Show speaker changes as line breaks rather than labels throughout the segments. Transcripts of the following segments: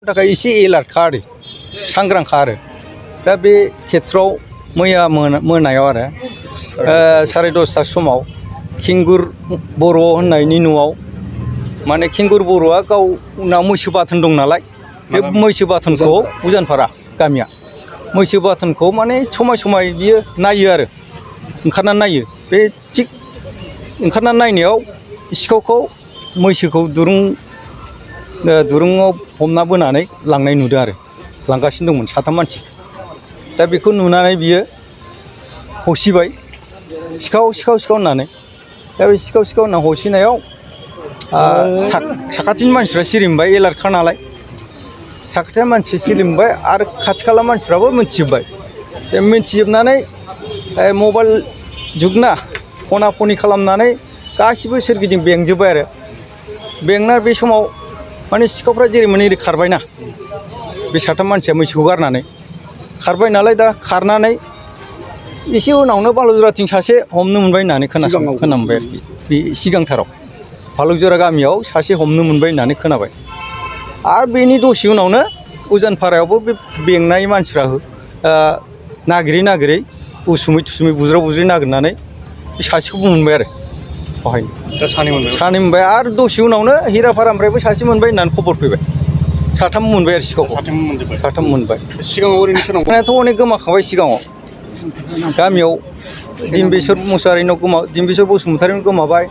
थाखाय एसे एलार्टखा आरो सांग्रांखा आरो दा बे खेथ्रआव मैया मोनायाव आरो 10:30 समाव खिंगुर बर' होननायनि न'आव माने खिंगुर बर'आ गावनाव मैसो बाथोन दं नालाय बे मैसो बाथोनखौ उजानफारा गामिया मैसो बाथोनखौ माने समाय बियो नायो आरो ओंखारनानै नायो बे थिग ओंखारनानै नायनायाव सिखावखौ मैसोखौ दुरुङाव हमना बोनानै लांनाय नुदों आरो लांगासिनो दंमोन 3 मानसि दा बेखौ नुनानै बियो होसिबाय सिखाव होननानै दा बे सिखाव होनना होसिनायाव साखाथिनि मानसिफ्रा सिरिमबाय एलार्टखा नालाय साखाथिनि मानसि सिरिमबाय आरो खाथि खाला मानसिफ्राबो मिथिजोब्बाय बे मिथिजोबनानै मबाइल जुगना खना खनि खालामनानै गासिबो सोरगिदिं बेंजोब्बाय आरो बेंना बे समाव माने सिखावफ्रा जेरै मोनो एरै खारबायना बे 3 मानसिया मैसोखौ गारनानै खारबाय नालाय दा खारनानै एसे उनावनो बालुजराथिं सासे हमनो मोनबाय होननानै खोनाबाय आरोखि बे सिगांथाराव बालुजरा गामियाव सासे हमनो मोनबाय होननानै खोनाबाय आरो बेनि दसे उनावनो उजानफारायावबो बे बेंनाय मानसिफ्रा नागिरै उसुमै थुसुमै बुज्राव नागिरनानै बे सासेखौबो मोनबाय आरो बेवहायनो
दा सानै
मोनबाय आरो दसे उनावनो हिराफारानिफ्रायबो सासे मोनबाय होननानै खबर फैबाय 3 मोनबाय आरो सिखावखौ 3 मोनबाय
सिगाङाव ओरैनो सोरनाव
अनेक गोमाखाबाय सिगाङाव गामियाव दिम्बेश्वर मुसाहारिनाव दिम्बेश्वर बसुमतारिनाव गोमाबाय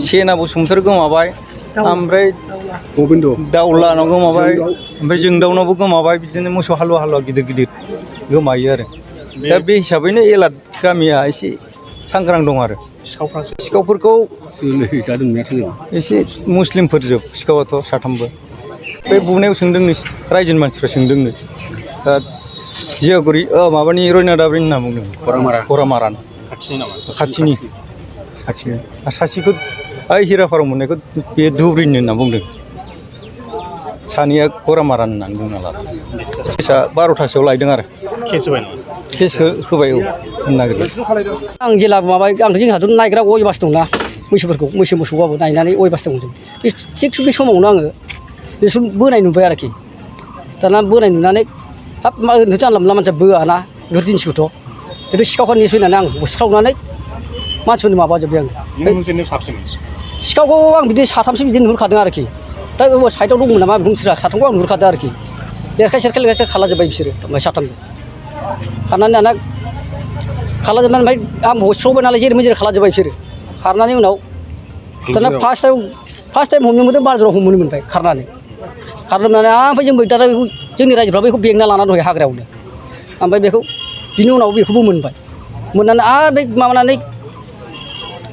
सेना बसुमतारि गोमाबाय ओमफ्राय दाउलानाव गोमाबाय ओमफ्राय जोंदावनावबो गोमाबाय बिदिनो मोसौ हालुवा गिदिर गोमायो आरो दा बे हिसाबैनो एलार्ट गामिया एसे सांग्रां दं आरो सिखावफोरखौ एसे मुस्लिमफोर जोब सिखावाथ' 3बो बे बुनायाव सोंदोंनो रायजोनि मानसिफ्रा सोंदोंनो जियागुरि माबानि रयनादाब्रि होनना बुंदों खरामारानो खाथिनि सासेखौ हिराफाराव मोननायखौ बे धुब्रिनि होनना बुंदों सानैया खरामारान होननानै बुंना लादों 12थासोआव लायदों आरो केस होबाय होननो नागिरदों
आं जेला जोंहाथ' नायग्रा अयबास दंना मैसोफोरखौ मोसौबाबो नायनानै अयबास दं जों थिग बे समावनो आङो बिसोर बोनाय नुबाय आरोखि दाना बोनाय नुनानै हाब मा ओरैनो जानला मोनला मानसिया बोआना बेफोर जिनिसखौथ' खिन्थु सिखावखौ नेसो होननानै आं बुस्रावनानै मानसिफोरनि माबाजोब्बाय आं सिखावखौ आं बिदि 3सो बिदि नुहुरखादों आरोखि दा साइडआव दंमोन नामा बुंसिरा 3खौ आं नुहुरखादों आरोखि लेरखाय सेरखाय खालाजोब्बाय बिसोरो ओमफ्राय 3खौ खारनानै दाना खालाजोबनानै ओमफ्राय आं बुस्रावबाय नालाय जेरै खालाजोब्बाय बिसोरो खारनानै उनाव दाना फार्स्ट टाइम हमनो मोनदों बाजाराव हमनो मोनबाय खारनानै ओमफ्राय जोंबो दाना बेखौ जोंनि रायजोफ्रा बेखौ बेंना लानानै दहाय हाग्रायावनो ओमफ्राय बेखौ बिनि उनाव बेखौबो मोनबाय मोननानै आरो बे माबानानै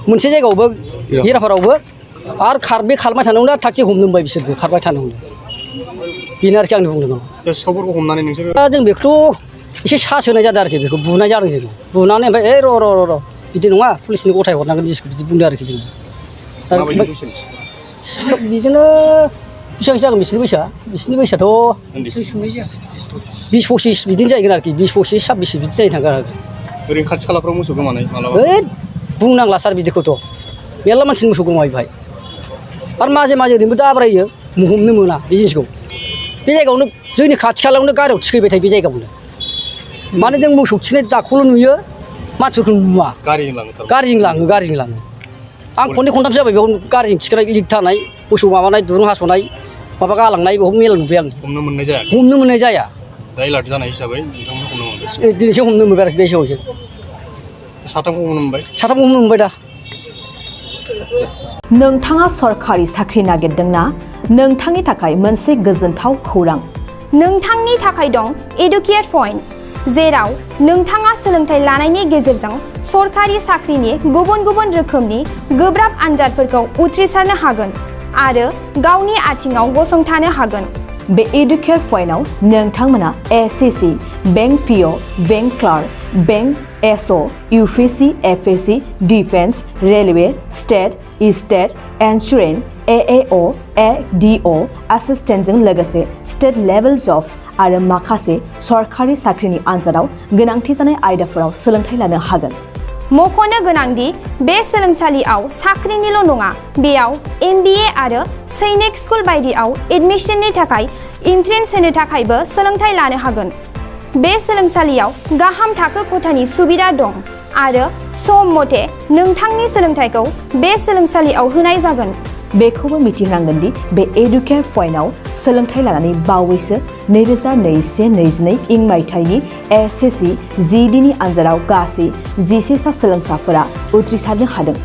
मोनसे जायगायावबो हिराफारावबो आरो खारबाय थानायावनो थागथि हमनो मोनबाय बिसोरबो खारबाय थानायावनो बेनो आरोखि आंनि बुंदों
सिखावफोरखौ हमनानै नोंसोर
दा जों बेखौथ' एसे सास होनाय जादों आरोखि बेखौ बुनाय जादों जों बुनानै ओमफ्राय र' बिदि नङा पुलिसनो गथाय हरनांगोन जिनिसखौ बिदि बुंदों आरोखि जों बिदिनो बेसेबां जागोन बिसोरनि बैसोआथ' 20-25 बिदिनो जाहैगोन आरोखि 20-25-26 बिदि जाहैनो थांगोन आरो
ओरैनो खाथि खालाफ्राव मोसौ गोमानाय मालाबा
बुंनांला सार बिदिखौथ' मेरला मानसिनि मोसौ गोमाबाय बेहाय आरो माजे ओरैनोबो दाब्रायो हमनो मोना बे जिनिसखौ बे जायगायावनो जोंनि खाथि खालायावनो गारियाव थिखैबाय थायो बे जायगायावनो माने जों मोसौ थिखिनाय दाखौल' नुयो मानसिफोरखौ नुवा गारिजों लाङो आं खननै खनथामसो जाबाय बेयाव गारिजों थिखिनाय लिक थानाय मोसौ माबानाय दुरुं हास'नाय माबा गालांनाय बेखौ मेला नुबाय आं
हमनो मोननाय जाया दा एलार्ट जानाय हिसाबै नोंथांमोन हमनो मोनबाय
दिनैसो हमनो मोनबाय आरोखि बे समावसो
3खौ हमनो
मोनबाय दा
नोंथाङा सरखारि साख्रि नागिरदोंना नोंथांनि थाखाय मोनसे गोजोनथाव खौरां
नोंथांनि थाखाय दं एडुकेट पइन्ट जेराव नोंथाङा सोलोंथाइ लानायनि गेजेरजों सरखारि साख्रिनि गुबुन रोखोमनि गोब्राब आनजादफोरखौ उथ्रिसारनो हागोन आरो गावनि आथिङाव गसंथानो हागोन
बे एडुकेट पइन्टआव नोंथांमोना SSC bank PO bank clerk bank SO UPSC FSC defence railway state insurance AAO ADO एसिस्टेन्टजों लोगोसे स्टेट लेभेल जब आरो माखासे सरखारि साख्रिनि आनजादाव गोनांथि जानाय आयदाफोराव सोलोंथाइ लानो हागोन
मख'नो गोनांदि बे सोलोंसालियाव साख्रिनिल' नङा बेयाव MBA आरो सैनिक स्कुल बायदियाव एडमिशननि थाखाय एन्ट्रेन्स होनो थाखायबो सोलोंथाइ लानो हागोन। बे सोलोंसालियाव गाहाम थाखो खथानि सुबिदा दं आरो सम मथे नोंथांनि सोलोंथाइखौ बे सोलोंसालियाव होनाय जागोन।
बेखौबो मिथिनांगोन दि बे एडुकेयार पइन्टआव सोलोंथाइ लानानै बावैसो 2021-22 इं मायथाइनि SSC GDनि आनजादाव गासै 11 सा सोलोंसाफोरा उथ्रिसारनो हादों।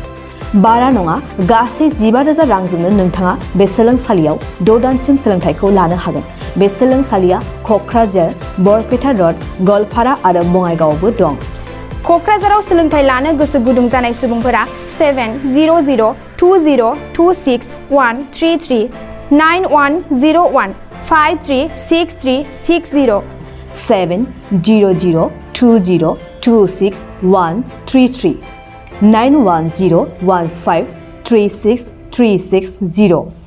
बारा नङा गासै 15,000 रांजोंनो नोंथाङा बे सोलोंसालियाव 6 दानसिम सोलोंथाइखौ लानो हागोन। बे सोलोंसालिया क'क्राझार, बरपेटा र'ड, गवालपारा आरो बङाइगावआवबो दं।
क'क्राझाराव सोलोंथाइ लानो गोसो गुदुं जानाय सुबुंफोरा 70020261133 9101536360
70020261133 9101536360